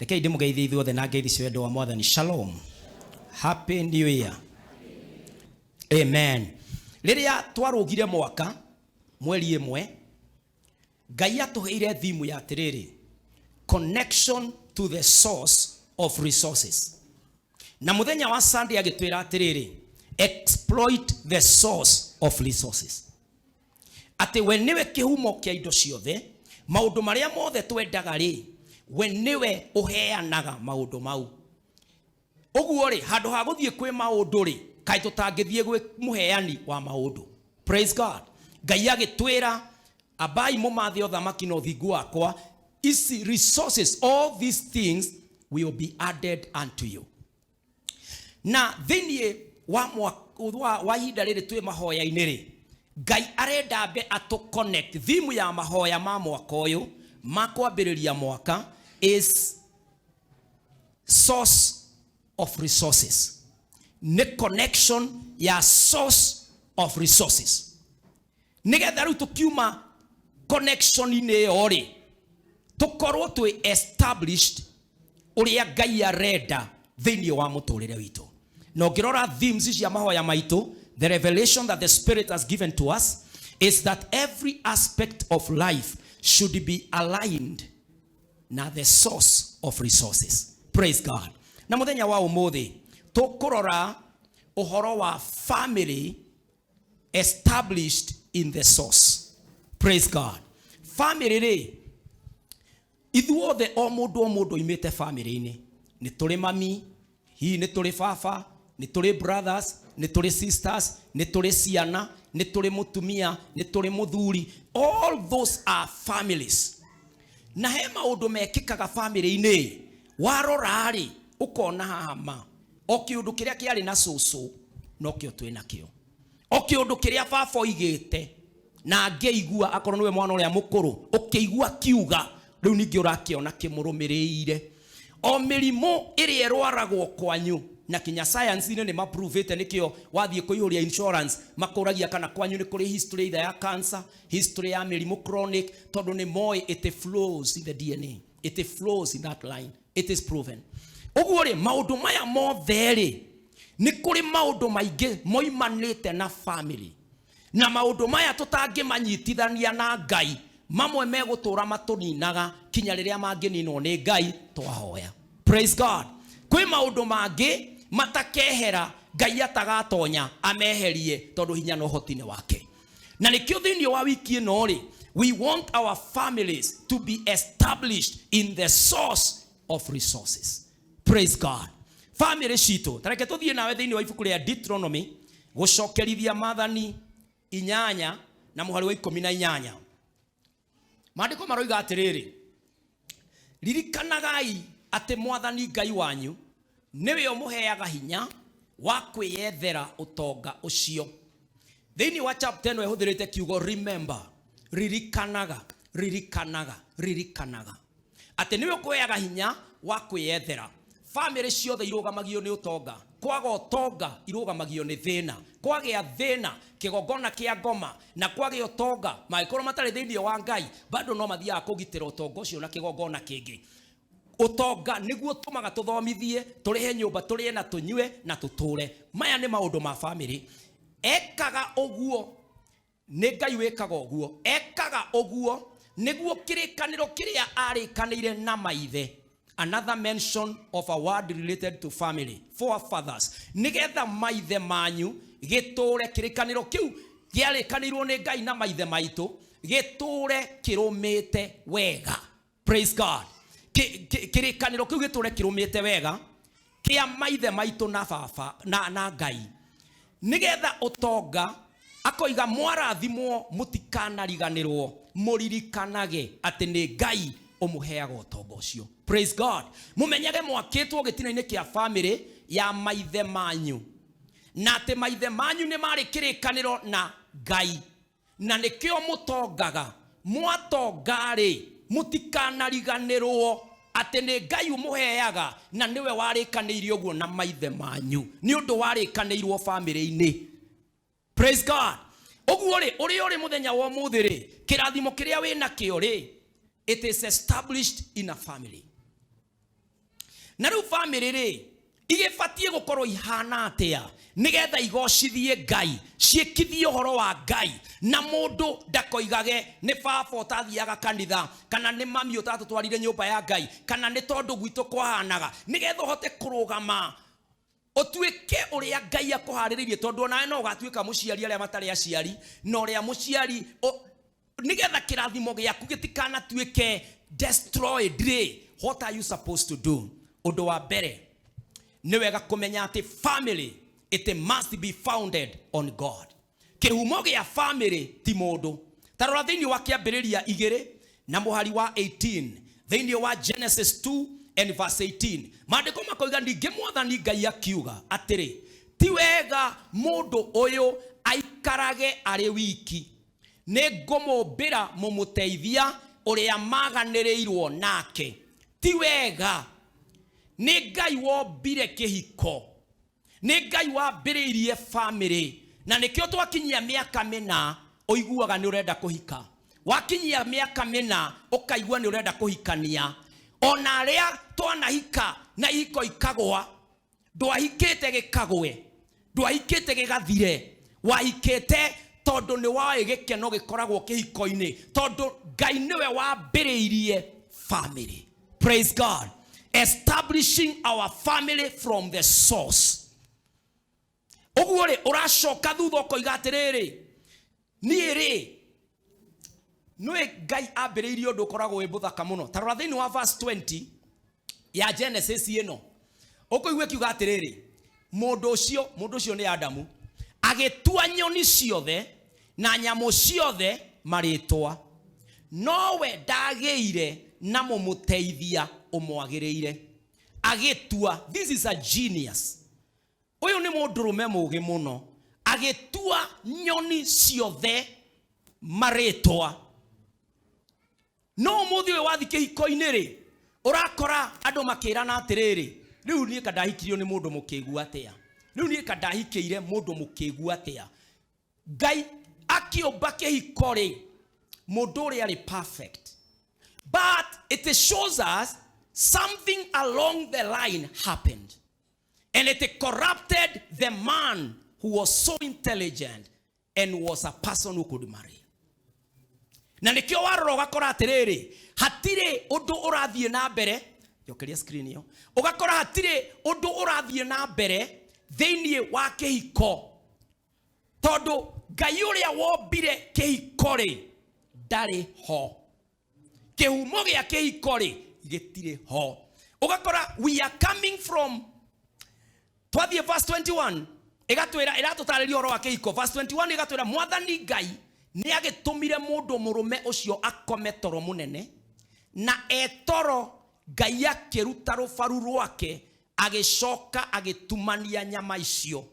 Rekei ndĩmũgeithie ithuothe na ngeithi cia wendo wa Mwathani. Shalom. Happy New Year. Amen. Rĩrĩa twarũgire mwaka mweri 1, Ngai atũheire thimu ya atĩrĩrĩ, connection to the source of resources. Na mũthenya wa Sunday agĩtwĩra atĩrĩrĩ, exploit the source of resources. Atĩ we nĩwe kĩhumo kĩa indo ciothe, maũndũ marĩa mothe twendaga rĩ, we nĩwe ũheanaga maũndũ mau. Ũguo rĩ, handũ ha gũthiĩ kwĩ maũndũ rĩ, kaĩ tũtangĩthiĩ gwĩ mũheani wa maũndũ? Praise God. Ngai agĩtwĩra, ambai mũmathe ũthamaki na ũthingu wakwa, ici resources, all these things will be added unto you. Na thĩinĩ wa wa ihinda rĩrĩ twĩ mahoya-inĩ rĩ, Ngai arenda ambe atũ connect. Theme ya mahoya ma mwaka ũyũ ma kwambĩrĩria mwaka is source of resources. Nĩ connection ya source of resources. Nĩgetha rĩu tũkiuma connection-inĩ ĩyo rĩ, tũkorwo twĩ established ũrĩa Ngai arenda thĩinĩ wa mũtũrĩre witũ. Na ũngĩrora themes cia mahoya maitũ, the revelation that the Spirit has given to us is that every aspect of life should be aligned na the source of resources. Praise God. Na mũthenya wa ũmũthĩ tũkũrora ũhoro wa family established in the source. Praise God. Family rĩ, ithuothe o mũndũ o mũndũ oimĩte family-inĩ. Nĩ tũrĩ mami, hihi nĩ tũrĩ baba, nĩ tũrĩ brothers, nĩ tũrĩ sisters, nĩ tũrĩ ciana, nĩ tũrĩ mũtumia, nĩ tũrĩ mũthuri. All those are families. Na he maũndũ mekĩkaga family-inĩ, warora rĩ, ũkona haha ma o kĩũndũ kĩrĩa kĩarĩ na cũcũ nokĩo twĩ nakĩo, o kĩũndũ kĩrĩa baba oigĩte na ngĩigua, akorwo nĩwe mwana ũrĩa mũkũrũ, ũkĩigua kiuga rĩu ningĩ ũrakĩona kĩmũrũmĩrĩire. O mĩrimũ ĩrĩa ĩrwaragwo kwanyu, na kinya science-inĩ nĩ maprovĩte, nĩkĩo wathiĩ kũihũria insurance makũragia kana kwanyu nĩ kũrĩ history either ya cancer, history ya mĩrimũ chronic, tondũ nĩ moĩ it flows in the DNA, it flows in that line, it is proven. Ũguo rĩ, maũndũ maya mothe rĩ, nĩ kũrĩ maũndũ maingĩ moimanĩte na family, na maũndũ maya tũtangĩmanyitithania na Ngai, mamwe megũtũra matũninaga kinya rĩrĩa mangĩninwo nĩ Ngai twahoya. Praise God. Kwĩ maũndũ mangĩ matakehera Ngai atagatonya ameherie, tondũ hinya na ũhoti nĩ wake. Na nĩkĩo thĩinĩ wa wiki ĩno rĩ, we want our families to be established in the source of resources. Praise God. Family citũ, tareke tũthiĩ nawe thĩinĩ wa ibuku rĩa Deuteronomy, gũcokerithia maathani 8 na mũhari wa 18. Maandĩko maroiga atĩrĩrĩ, ririkanagai atĩ Mwathani Ngai wanyu nĩwe ũmũheaga hinya wa kwĩyethera ũtonga ũcio. Thĩinĩ wa chapter ĩno ĩhũthĩrĩte kiugo remember, ririkanaga, ririkanaga, ririkanaga atĩ nĩwe ũkũheaga hinya wa kwĩyethera. Family ciothe irũgamagio nĩ ũtonga. Kwaga ũtonga irũgamagio nĩ thĩna. Kwagĩa thĩna, kĩgongona kĩa ngoma, na kwagĩa ũtonga, mangĩkorwo matarĩ thĩinĩ wa Ngai, bado no mathiaga kũgitĩra ũtonga ũcio na kĩgongona kĩngĩ. Ũtonga nĩguo ũtũmaga tũthomithie, tũrĩhe nyũmba, tũrĩe na tũnyue na tũtũre. Maya nĩ maũndũ ma family. Ekaga ũguo nĩ Ngai wĩkaga ũguo. Ekaga ũguo nĩguo kĩrĩkanĩro kĩrĩa arĩkanĩire na maithe. Another mention of a word related to family, forefathers. Nĩgetha maithe manyu gĩtũre, kĩrĩkanĩro kĩu kĩarĩkanĩirwo nĩ Ngai na maithe maitũ gĩtũre kĩrũmĩte wega. Praise God. Kĩrĩkanĩro kĩu gĩtũre kĩrũmĩte wega kĩa maithe maitũ na baba na Ngai, nĩgetha ũtonga akoiga mwarathimwo mũtikanariganĩrwo, mũririkanage atĩ nĩ Ngai ũmũheaga ũtonga ũcio. Praise God. Mũmenyage mwakĩtwo gĩtina-inĩ kĩa family ya maithe manyu, na atĩ maithe manyu nĩ marĩ kĩrĩkanĩro na Ngai, na nĩkĩo mũtongaga. Mwatonga-rĩ, mũtikanariganĩrwo atĩ nĩ Ngai ũmũheaga, na nĩwe warĩkanĩire ũguo na maithe manyu, nĩ ũndũ warĩkanĩirwo family-inĩ. Praise God. Ũguo rĩ, ũrĩa ũrĩ mũthenya wa ũmũthĩ rĩ, kĩrathimo kĩrĩa wĩ nakĩo rĩ, it is established in a family. Na rĩu bamĩrĩ rĩ, igĩbatiĩ gũkorwo ihana atĩa nĩgetha igocithie Ngai, ciĩkithie ũhoro wa Ngai, na mũndũ ndakoigage nĩ baba ũtathiaga kanitha, kana nĩ mami ũtatũtwarire nyũmba ya Ngai, kana nĩ tondũ gwitũ kwahanaga, nĩgetha ũhote kũrũgama ũtuĩke ũrĩa Ngai akũharĩrĩirie, tondũ onawe no ũgatuĩka mũciari arĩa matarĩ aciari, na ũrĩa mũciari nĩgetha kĩrathimo gĩaku gĩtikanatuĩke destroyed rĩ, what are you supposed to do? Ũndũ wa mbere nĩ wega kũmenya atĩ family, it must be founded on God. Kĩhumo gĩa family ti mũndũ. Ta rora thĩinĩ wa Kĩambĩrĩria igĩrĩ na mũhari wa 18, thĩinĩ wa Genesis 2 and verse 18, maandĩko makoiga, ningĩ Mwathani Ngai akiuga atĩrĩ, ti wega mũndũ ũyũ aikarage arĩ wiki, nĩ ngũmũmbĩra mũmũteithia ũrĩa maganĩrĩirwo nake. Ti wega, nĩ Ngai wombire kĩhiko, nĩ Ngai wambĩrĩirie family, na nĩkĩo twakinyia mĩaka mĩna ũiguaga nĩ ũrenda kũhika, wakinyia mĩaka mĩna ũkaigua nĩ ũrenda kũhikania. Ona arĩa twanahika na ihiko ikagwa, ndwahikĩte gĩkagwe, ndwahikĩte gĩgathire, wahikĩte tondũ nĩ waĩ gĩkeno gĩkoragwo kĩhiko-inĩ, tondũ Ngai nĩwe wambĩrĩirie family. Praise God. Establishing our family from the source. Ũguo rĩ, ũracoka thutha ũkoiga atĩrĩrĩ, niĩ rĩ, nĩwe Ngai ambĩrĩirie ũndũ ũkoragwo wĩ mũthaka mũno. Ta rora thĩinĩ wa verse 20 ya Genesis ĩno, ũkũigua ĩkiuga atĩrĩrĩ, mũndũ ũcio nĩ Adamu, agĩtua nyoni ciothe na nyamũ ciothe marĩtwa, nowe ndagĩire na mũmũteithia ũmwagĩrĩire. Agĩtua, this is a genius, ũyũ nĩ mũndũrũme mũũgĩ mũno, agĩtua nyoni ciothe marĩtwa. No ũmũthĩ ũyũ wathiĩ kĩhiko-inĩ rĩ, ũrakora andũ makĩrana atĩrĩrĩ, rĩu niĩ ka ndahikirio nĩ mũndũ mũkĩgu atĩa, rĩu niĩ ka ndahikĩire mũndũ mũkĩgu atĩa. Ngai akĩũmba kĩhiko rĩ, mũndũ ũrĩa arĩ perfect, but it shows us something along the line happened and it corrupted the man who was so intelligent and was a person who could marry. Na nĩkĩo warora ũgakora atĩrĩrĩ, hatirĩ ũndũ ũrathiĩ na mbere, jokeria screen ĩyo, ũgakora hatirĩ ũndũ ũrathiĩ na mbere thĩinĩ wa kĩhiko, tondũ Ngai ũrĩa wombire kĩhiko rĩ ndarĩ ho, kĩhumo gĩa kĩhiko rĩ gĩtirĩ ho. Ũgakora we are coming from, twathiĩ verse 21 ĩgatwĩra, ĩratũtarĩria ũhoro wa kĩhiko. Verse 21 ĩgatwĩra Mwathani Ngai nĩ agĩtũmire mũndũ mũrũme ũcio akome toro mũnene, na etoro Ngai akĩruta rũbaru rwake, agĩcoka agĩtumania nyama icio.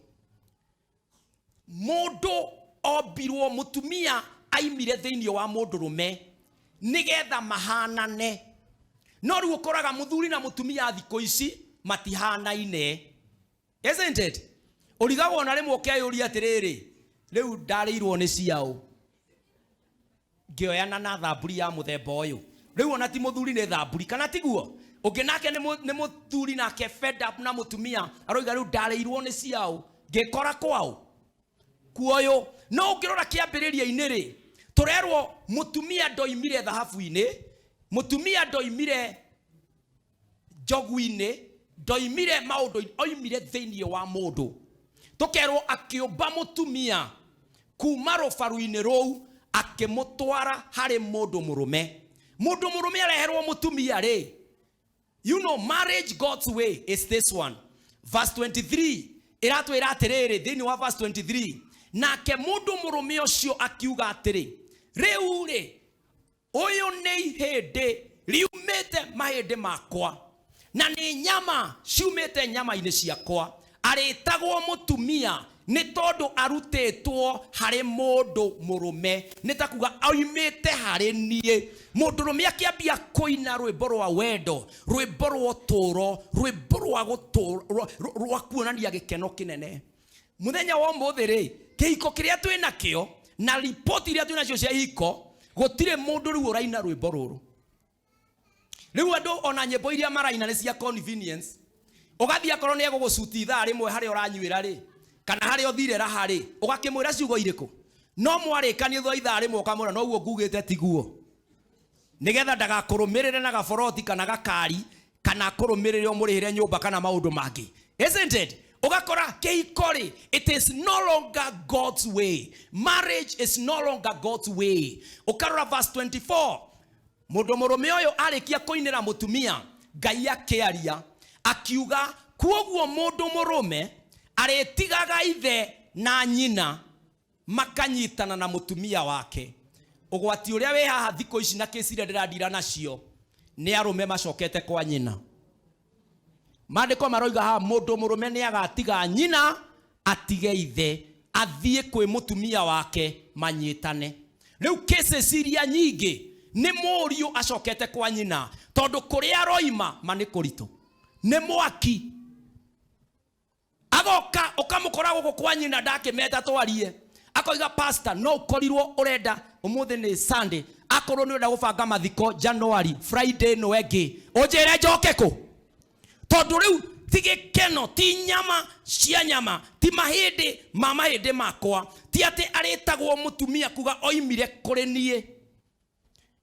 Mũndũ ombirwo, mũtumia aimire thĩinĩ wa mũndũrũme nĩgetha mahanane, no rĩu ũkoraga mũthuri na mũtumia thikũ ici matihanaine, isn't it? Ũrigagwo na rĩmwe ũkeyũria atĩrĩrĩ, rĩu ndarĩirwo nĩ ciaũ ngĩoyana na thamburi ya mũthemba ũyũ? Rĩu ona ti mũthuri nĩ thamburi, kana tiguo? Ũngĩ nake nĩ mũthuri nake fed up na mũtumia, aroiga rĩu ndarĩirwo nĩ ciaũ ngĩkora kwaũ kuoyũ. No ũngĩrora kĩambĩrĩria-inĩ rĩ, tũrerwo mũtumia ndoimire thahabu-inĩ, mũtumia ndoimire njogu-inĩ, ndoimire maũndũ, oimire thĩinĩ wa mũndũ. Tũkerwo akĩũmba mũtumia kuma rũbaru-inĩ rũu, akĩmũtwara harĩ mũndũ mũrũme. Mũndũ mũrũme areherwo mũtumia rĩ, you know, marriage God's way is this one. Verse 23 ĩratwĩra atĩrĩrĩ, thĩinĩ wa verse 23, nake mũndũ mũrũme ũcio akiuga atĩrĩ, rĩu rĩ, ũyũ nĩ ihĩndĩ riumĩte mahĩndĩ makwa na nĩ nyama ciumĩte nyama-inĩ ciakwa, arĩtagwo mũtumia nĩ tondũ arutĩtwo harĩ mũndũ mũrũme, nĩ ta kuga oimĩte harĩ niĩ. Mũndũrũme akĩambia kũina rwĩmbo rwa wendo, rwĩmbo rwa ũtũũro, rwĩmbo rwa gũtũũra, rwa kuonania gĩkeno kĩnene. Mũthenya wa ũmũthĩ rĩ, kĩhiko kĩrĩa twĩ nakĩo na ripoti iria twĩ nacio cia ihiko, gũtirĩ mũndũ rĩu ũraina rwĩmbo rũrũ. Rĩu andũ ona nyĩmbo iria maraina nĩ cia convenience. Ũgathiĩ akorwo nĩ egũgũcuti ithaa rĩmwe harĩa ũranyuĩra rĩ, kana harĩa ũthire raha rĩ, ũgakĩmwĩra ciugo irĩkũ? No mwarĩkania thutha wa ithaa rĩmwe ũkamwĩra noguo ngugĩte tiguo, nĩgetha ndagakũrũmĩrĩre na gaboroti kana gakari, kana akũrũmĩrĩre ũmũrĩhĩre nyũmba kana maũndũ mangĩ, isn't it? Ũgakora kĩhiko rĩ, it is no longer God's way. Marriage is no longer God's way. Ũkarora verse 24, mũndũ mũrũme ũyũ arĩkia kũinĩra mũtumia, Ngai akĩaria akiuga, kuoguo mũndũ mũrũme arĩtigaga ithe na nyina makanyitana na mũtumia wake. Ũgwati ũrĩa wĩ haha thikũ ici na kĩci iria ndĩrandira nacio nĩ arũme macokete kwa nyina. Maandĩko maroiga haha mũndũ mũrũme nĩ agatiga nyina atige ithe athiĩ kwĩ mũtumia wake manyitane. Rĩu cases iria nyingĩ nĩ mũriũ acokete kwa nyina, tondũ kũrĩa aroima ma nĩ kũritũ, nĩ mwaki. Agoka ũkamũkora gũkũ kwa nyina, ndakĩmeta twarie, akoiga pastor no ũkorirwo ũrenda ũmũthĩ nĩ Sunday, akorwo nĩ ũrenda gũbanga mathiko January Friday ĩno ĩngĩ, ũnjĩre njoke kũ? Tondũ rĩu ti gĩkeno, ti nyama cia nyama, ti mahĩndĩ ma mahĩndĩ makwa, ti atĩ arĩtagwo mũtumia kuga oimire kũrĩ niĩ.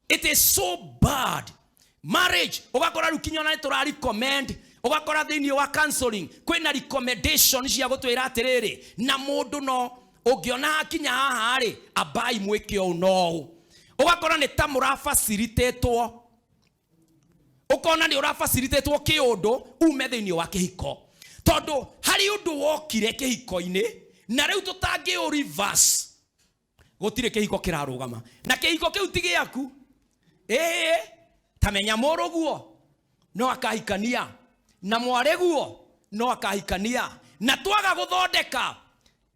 It is so bad. Marriage ũgakora rĩu kinya ona nĩ tũra recommend, ũgakora thĩinĩ wa counseling kwĩna recommendation cia gũtwĩra atĩrĩrĩ, na mũndũ no ũngĩona hakinya haha rĩ, ambai mwĩke ũũ no ũũ. Ũgakora nĩ ta mũrabaciritetwo, ũkona nĩ ũrabaciritetwo kĩũndũ ume thĩinĩ wa kĩhiko, tondũ harĩ ũndũ wokire kĩhiko-inĩ na rĩu tũtangĩ reverse. Gũtirĩ kĩhiko kĩrarũgama, na kĩhiko kĩu ti gĩaku. Ĩĩ, ta menya mũrũguo no akahikania na mwarĩguo no akahikania, na twaga gũthondeka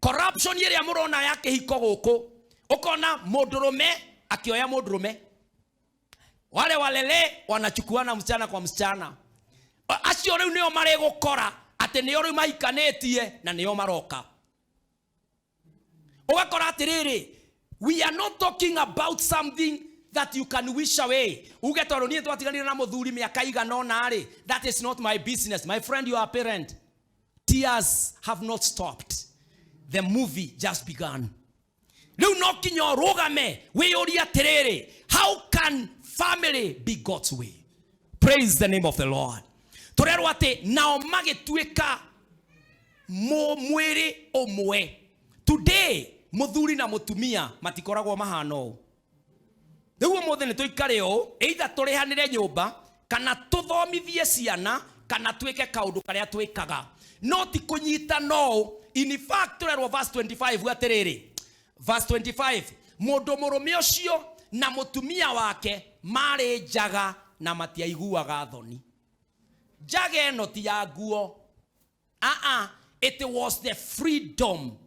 corruption ĩrĩa mũrona ya kĩhiko gũkũ, ũkona mũndũrũme akĩoya mũndũrũme, wale walele wanachukuana msichana kwa msichana, acio rĩu nĩo marĩgũkora atĩ nĩo rĩu mahikanĩtie na nĩo maroka. Ũgakora atĩrĩrĩ, we are not talking about something that you can wish away. Uge tondũ niĩ twatiganire na mũthuri mĩaka igana ũna rĩ, that is not my business. My friend, you are a parent. Tears have not stopped, the movie just began. Rĩu no kinya ũrũgame wĩyũrie atĩrĩrĩ, how can family be God's way? Praise the name of the Lord. Tũrerwo atĩ nao magĩtuĩka mwĩrĩ ũmwe. Today mũthuri na mũtumia matikoragwo mahana ũũ. Rĩu ũmũthĩ nĩ tũikare ũũ, either tũrĩhanĩre nyũmba kana tũthomithie ciana kana twĩke kaũndũ karĩa twĩkaga, no ti kũnyita no. In fact, tũrerwo verse 25 atĩrĩrĩ, verse 25, mũndũ mũrũme ũcio na mũtumia wake marĩ njaga na matiaiguaga thoni. Njaga ĩno ti ya nguo. Aa, it was the freedom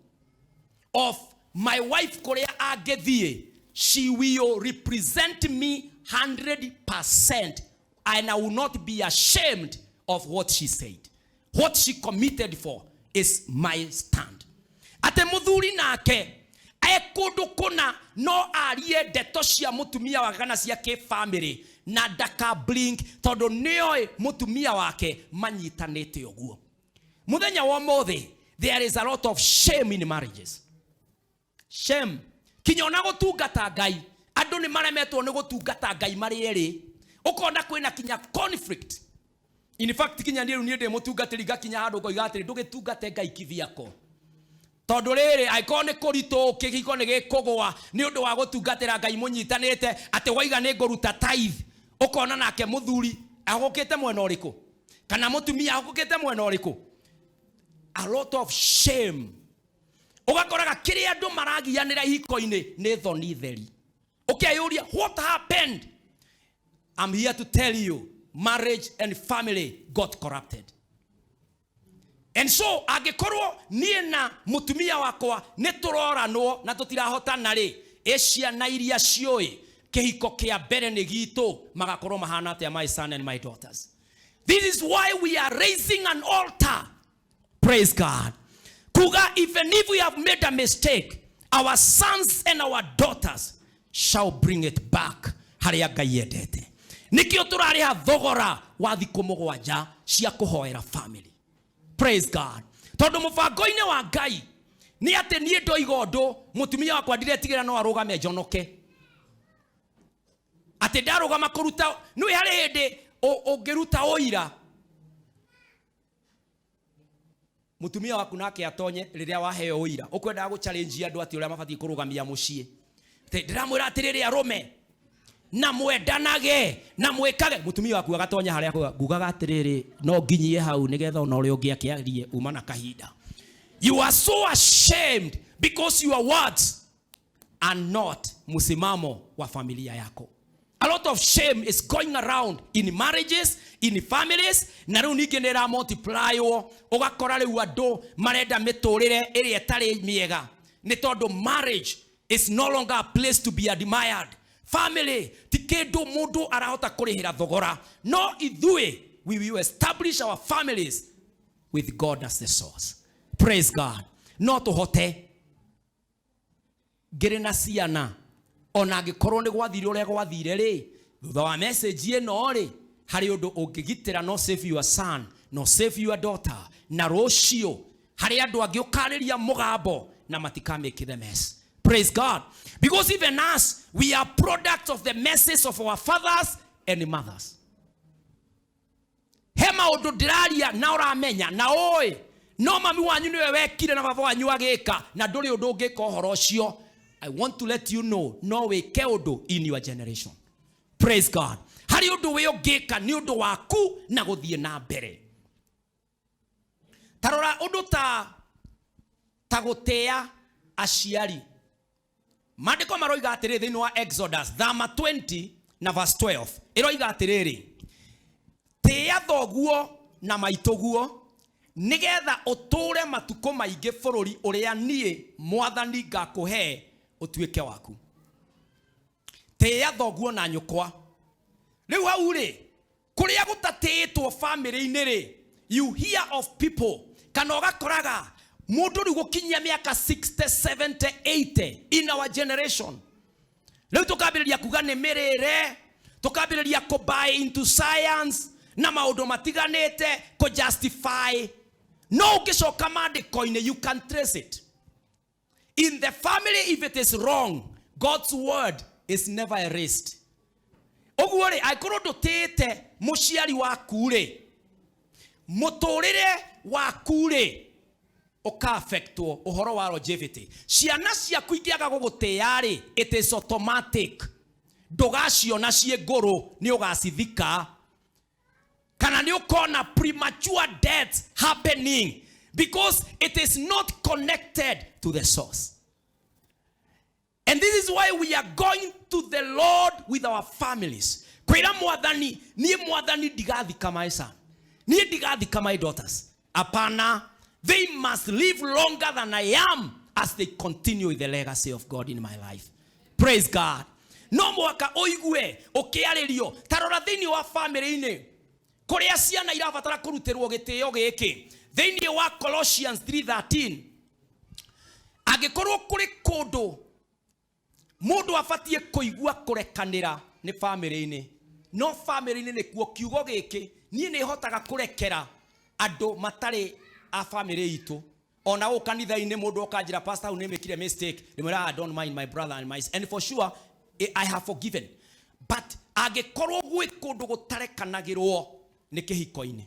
of my wife. Kũrĩa angĩthiĩ, she will represent me 100% and I will not be ashamed of what she said. What she committed for is my stand. Atĩ mũthuri nake e kũndũ kũna no arie ndeto cia mũtumia wake kana cia kĩbamĩrĩ na ndaka blink, tondũ nĩoĩ mũtumia wake manyitanĩte ũguo. Mũthenya wa ũmũthĩ there is a lot of shame in marriages. Shame kinya ona gũtungata Ngai, andũ nĩ maremetwo nĩ gũtungata Ngai marĩ erĩ, ũkona kwĩna kinya conflict. In fact, kinya niĩ rĩu niĩ ndĩ mũtungatĩri, ngakinya handũ ngoiga atĩrĩ, ndũgĩtungate Ngai kivyako, tondũ rĩrĩ angĩkorwo nĩ kũritũ, kĩhiko nĩ gĩkũgũa nĩ ũndũ wa gũtungatĩra Ngai mũnyitanĩte, atĩ waiga nĩ ngũruta tithe, ũkona nake mũthuri ahũkĩte mwena ũrĩkũ kana mũtumia ahũkĩte mwena ũrĩkũ. A lot of shame. Ũgakoraga kĩrĩa andũ maragianĩra ihiko-inĩ nĩ thoni theri. Ũkeyũria, what happened? I'm here to tell you, marriage and family got corrupted. And so angĩkorwo niĩ na mũtumia wakwa nĩ tũroranwo na tũtirahotana rĩ, ĩ ciana iria ciũĩ kĩhiko kĩa mbere nĩ gitũ magakorwo mahana atĩa? My son and my daughters, this is why we are raising an altar. Praise God. Kuga even if we have made a mistake, our sons and our daughters shall bring it back harĩa Ngai endete. Nĩkĩo tũrarĩha thogora wa thikũ mũgwanja cia kũhoera family. Praise God. Tondũ mũbango-inĩ wa Ngai nĩ atĩ niĩ ndoiga ũndũ, mũtumia wakwa ndiretigĩra no arũgame njonoke. Atĩ ndarũgama kũruta, nĩũĩ harĩ hĩndĩ ũngĩruta ũira, mutumia waku nake atonye riria waheo uira ukwendaga gu challenge andu ati uria mabatie kurugamia mucii. Ndiramwira atiriri arume na mwendanage na mwikage. Mutumia waku agatonya haria akuga, ngugaga atiriri no nginyie hau nigetha ona uria ungi akiarie uma na kahinda. You are so ashamed because your words are not msimamo wa familia yako. A lot of shame is going around in marriages, in families, na riu ningi ni ra multiply wo, ugakora riu andu marenda miturire iria itari miega ni tondu marriage is no longer a place to be admired. Family ti kindu mundu arahota kurihira thogora, no ithui we will establish our families with God as the source. Praise God. No tuhote ngiri na ciana ona angikorwo ni gwathire uria gwathire ri, thutha wa message ino ri, hari undu ungigitira, no save your son, no save your daughter, na rucio hari andu angi ukariria mugambo na matika make the mess. Praise God. Because even us, we are products of the messes of our fathers and mothers. He maundu ndiraria na uramenya na oi no mami wanyu niwe wekire na baba wanyu agika na nduri undu ungika uhoro ucio. I want to let you know, no wike undu in your generation. Praise God. Hari undu we ungika ni undu waku na guthie na mbere. Tarora undu ta gutea aciari. Maandiko maroiga atiriri thiini wa Exodus thama 20 na verse 12. Iroiga atiriri, tia thoguo na maituguo nigetha uture matuko maingi bururi uria nie mwathani ngakuhe utuike waku. Tia thoguo na nyukwa. Riu hau ri, kuria gutatiitwo family-ini ri, you hear of people kana ugakoraga mundu riu gukinyia miaka 60, 70, 80 in our generation. Riu tukambiriria kuga ni mirire, tukambiriria ku buy into science na maundu matiganite ku justify. No ungicoka maandiko-ini, you can trace it. In the family, if it is wrong, God's word is never erased. Ũguo rĩ, angĩkorwo ndũtĩĩte mũciari waku rĩ, mũtũrĩre waku rĩ, ũka-affectwo ũhoro wa longevity. Ciana ciaku ingĩaga gũgũtĩĩa rĩ, it is automatic. Ndũgaciona ciĩ ngũrũ, nĩ ũgacithika. Kana nĩ ũkona premature deaths happening because it is not connected to the source. And this is why we are going to the Lord with our families. Kwĩra mwathani, niĩ mwathani ndigathika my son, niĩ ndigathika my daughters. Apana, they must live longer than I am as they continue with the legacy of God in my life. Praise God. No mwaka ũigue ũkĩarĩrio, ta rora thĩinĩ wa family-inĩ kũrĩa ciana irabatara kũrutĩrwo gĩtĩo gĩkĩ. Thĩinĩ wa Colossians 3:13, angĩkorwo kũrĩ kũndũ mũndũ abatiĩ kũigua kũrekanĩra nĩ family-inĩ, no family-inĩ nĩkuo kiugo gĩkĩ niĩ nĩ hotaga kũrekera andũ matarĩ a family itũ. Ona gũkũ kanitha-inĩ mũndũ oka njĩra, pastor, hau nĩmĩkire mistake, ndĩmwĩra, I don't mind my brother and my, and for sure I have forgiven. But angĩkorwo gwĩ kũndũ gũtarekanagĩrwo nĩ kĩhiko-inĩ,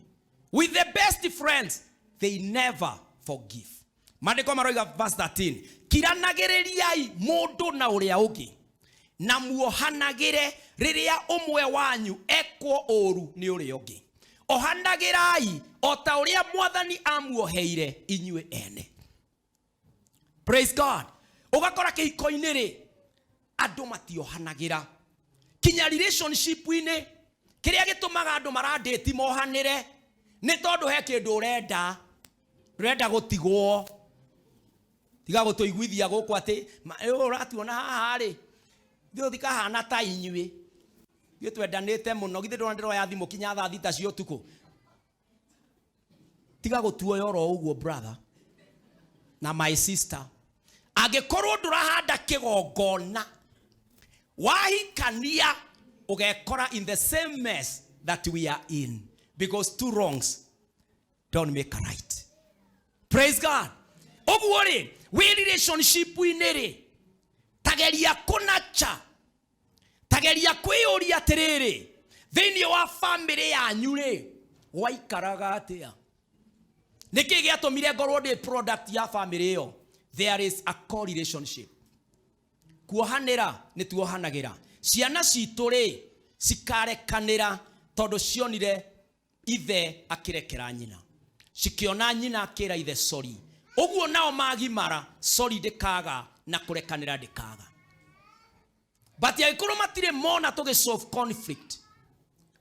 with the best friends they never forgive. Maandĩko maroiga verse 13, kiranagĩrĩriai mũndũ na ũrĩa ũngĩ na muohanagĩre rĩrĩa ũmwe wanyu ekwo ũru nĩ ũrĩa ũngĩ. Ohanagĩrai o ta ũrĩa mwathani amuoheire inyuĩ ene. Praise God. Ũgakora kĩhiko-inĩ rĩ, andũ matiohanagĩra. Kinya relationship-inĩ, kĩrĩa gĩtũmaga andũ marandĩti mohanĩre nĩ tondũ he kĩndũ ũrenda, ũrenda gũtigwo. Tiga gũtũiguithia gũkũ atĩ, ũratuona haha rĩ, ithuĩ tũtikahana ta inyuĩ. Ithuĩ twendanĩte mũno, githĩ ndũrona ndĩroya thimũ kinya thaa thita cia ũtukũ. Tiga gũtuoya oro ũguo brother na my sister. Angĩkorwo ndũrahanda kĩgongona, wahikania Ũgekora in the same mess that we are in, because two wrongs don't make a right. Praise God. Ũguo rĩ, wĩ relationship-inĩ rĩ, tageria kũnacha, tageria kwĩyũria atĩrĩrĩ, thĩinĩ wa famĩlĩ yanyu rĩ, gwaikaraga atĩa? Nĩkĩ gĩatũmire ngorwo ndĩ product ya famĩlĩ ĩyo? There is a correlationship. Kuohanĩra nĩ tuohanagĩra. Ciana citũ rĩ, cikarekanĩra tondũ cionire ithe akĩrekera nyina, cikĩona nyina akĩra ithe sorry. Ũguo nao magimara, sorry ndĩkaga na kũrekanĩra ndĩkaga. But angĩkorwo matirĩ mona tũgĩ solve conflict,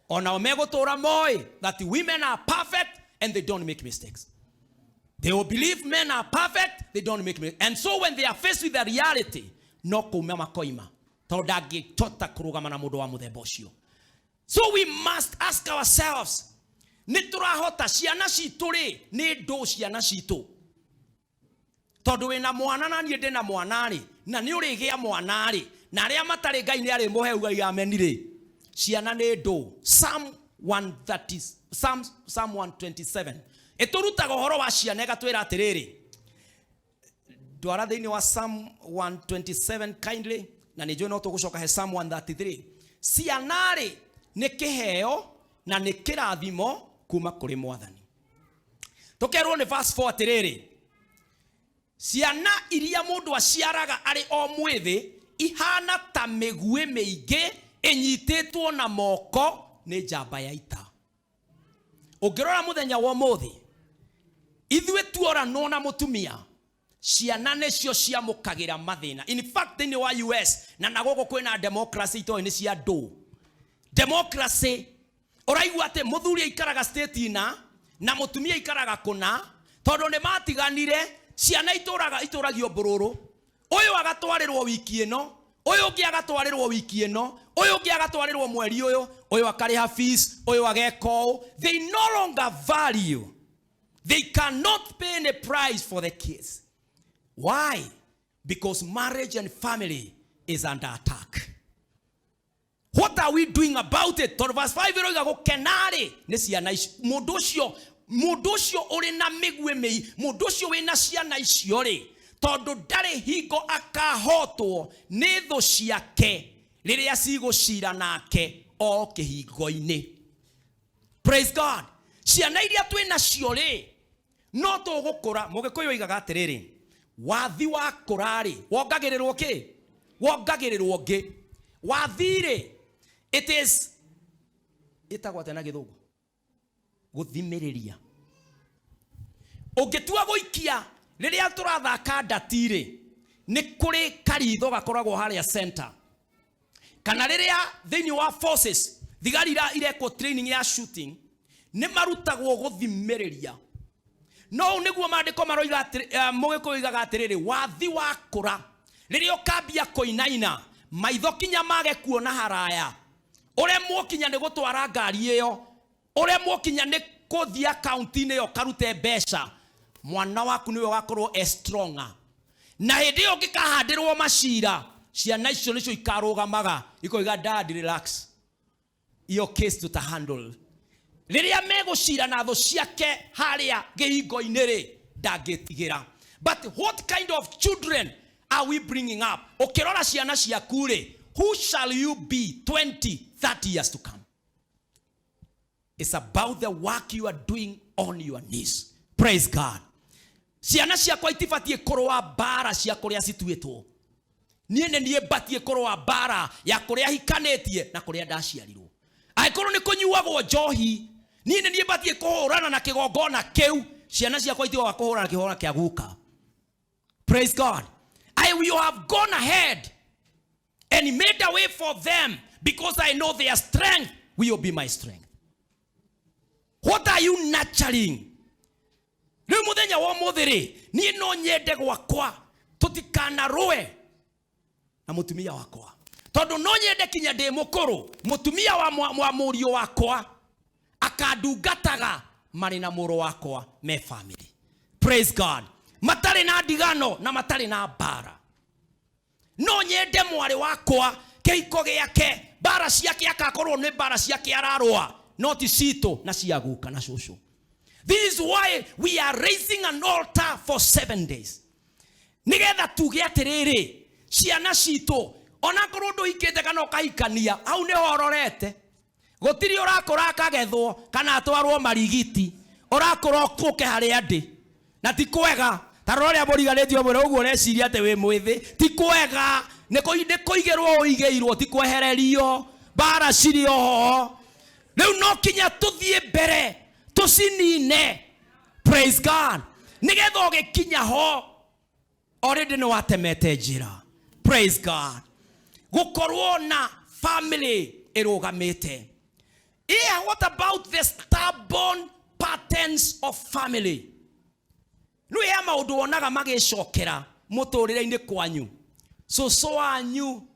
onao megũtũra moĩ that women are perfect and they don't make mistakes. They will believe men are perfect, they don't make mistakes. And so when they are faced with the reality, no kuma makoima, tondũ ndangĩhota kũrũgama na mũndũ wa mũthemba ũcio. So we must ask ourselves, nĩ tũrahota ciana citũ rĩ, nĩ ndũ ciana citũ? Tondũ wĩna mwana na niĩ ndĩna mwana rĩ, na nĩ ũrĩgĩa mwana rĩ, na arĩa matarĩ Ngai nĩ arĩmũhe ugai ameni rĩ, ciana nĩ ndũ. Psalm 130, Psalm 127 ĩtũrutaga ũhoro wa ciana, ĩgatwĩra atĩrĩrĩ, ndwara thĩinĩ wa Psalm 127 kindly, na nĩ njũĩ no tũgũcoka he Psalm 133. Ciana rĩ, nĩ kĩheo na nĩ kĩrathimo kuma kũrĩ Mwathani. Tũkerwo nĩ verse 4 atĩrĩrĩ, ciana iria mũndũ aciaraga arĩ o mwĩthĩ ihana ta mĩguĩ mĩingĩ ĩnyitĩtwo na moko nĩ njamba ya ita. Ũngĩrora mũthenya wa ũmũthĩ, ithuĩ tuoranwo na mũtumia, ciana nĩcio ciamũkagĩra mathĩna. In fact, thĩinĩ wa US na gũkũ kwĩna democracy itoĩ nĩ cia ndũ. Democracy, ũraigua atĩ mũthuri aikaraga state ina na mũtumia aikaraga kũna, tondũ nĩ matiganire, ciana itũraga itũragio mbũrũrũ. Ũyũ agatwarĩrwo wiki ĩno, ũyũ ũngĩ agatwarĩrwo wiki ĩno, ũyũ ũngĩ agatwarĩrwo mweri ũyũ, ũyũ akarĩha fees, ũyũ ageka ũũ. They no longer value. They cannot pay any price for the kids. Why? Because marriage and family is under attack. What are we doing about it? Tondũ verse 5 ĩroiga gũkena-rĩ nĩ ciana ici. Mũndũ ũcio ũrĩ na mĩguĩ mĩi, mũndũ ũcio wĩna ciana icio rĩ, tondũ ndarĩ hingo akahotwo nĩ thũ ciake rĩrĩa cigũcira nake o kĩhingo-inĩ. Praise God. Ciana iria twĩ nacio rĩ, no tũgũkũra. Mũgĩkũyũ oigaga atĩrĩrĩ, wathi wakũra rĩ, wongagĩrĩrwo kĩ? Wongagĩrĩrwo ngĩ. Wathi rĩ, it is ĩtagwo atĩa na gĩthũngũ? Gũthimĩrĩria. Ũngĩtua gũikia rĩrĩa tũrathaka ndati rĩ, nĩ kũrĩ karitho gakoragwo harĩa center. Kana rĩrĩa thĩinĩ wa forces thigari irekwo training ya shooting, nĩ marutagwo gũthimĩrĩria. No ũũ nĩguo maandĩko maroiga atĩrĩ, mũgĩkũyũ oigaga atĩrĩrĩ, wathi wakũra rĩrĩa ũkambia kũinaina, maitho kinya mage kuona haraya, ũremwo kinya nĩ gũtwara ngari ĩyo, ũremwo kinya nĩ kũthiĩ akaunti-inĩ ĩyo ũkarute mbeca, mwana waku nĩwe ũgakorwo e stronger. Na hĩndĩ ĩyo ũngĩkahandĩrwo macira, ciana icio nĩcio ikarũgamaga ikoiga, dad relax, iyo case tuta handle. Rĩrĩa megũcira na thũ ciake harĩa kĩhingo-inĩ rĩ, ndangĩtigĩra. But what kind of children are we bringing up? Ũkĩrora ciana ciaku rĩ, who shall you be 20, 30 years to come? It's about the work you are doing on your knees. Praise God. Ciana ciakwa itibatiĩ kũrũa mbara cia kũrĩa cituĩtwo. Niĩ nĩ niĩ mbatiĩ kũrũa mbara ya kũrĩa hikanĩtie na kũrĩa ndaciarirwo. Angĩkorwo nĩ kũnyuagwo njohi, niĩ nĩ niĩ mbatiĩ kũhũrana na kĩgongona kĩu. Ciana ciakwa itigoka kũhũrana na kĩgongona kĩa guka. Praise God. I will have gone ahead and made a way for them, because I know their strength will be my strength. What are you nurturing? Rĩu mũthenya wa ũmũthĩ rĩ, niĩ no nyende gwakwa tũtikanarũe na mũtumia wakwa, tondũ no nyende kinya ndĩ mũkũrũ mũtumia wa mũriũ wakwa akandungataga marĩ na mũrũ wakwa me family. Praise God. Matarĩ na ndigano na matarĩ na mbara. No nyende mwarĩ wakwa Kĩhiko gĩake, mbara ciake akakorwo nĩ mbara ciake ararũa, no ti citũ na cia guka na cũcũ. This is why we are raising an altar for 7 days, nigetha tuge atĩrĩrĩ, ciana citũ, onakorwo ndũhikĩte kana ũkahikania, hau nĩho ũrorete. Gũtirĩ ũrakũra akagethwo kana atwarwo marigiti, ũrakũra ũke harĩa ndĩ. Na ti kwega ta rora ũrĩa mũriganĩtio mwĩra ũguo, ũreciria atĩ wĩ mwĩthĩ. Ti kwega, nĩ kũigĩrwo ũigĩirwo, ti kwehererio. Mbara cirĩ oho rĩu, no kinya tũthiĩ mbere tũcinine. Praise God. Nĩgetha ũgĩkinya ho already nĩ watemete njĩra. Praise God. Gũkorwo na family ĩrũgamĩte. Yeah, what about the stubborn patterns of family? Rĩu he maũndũ wonaga magĩcokera mũtũrĩre-inĩ kwanyu. Cũcũ wanyu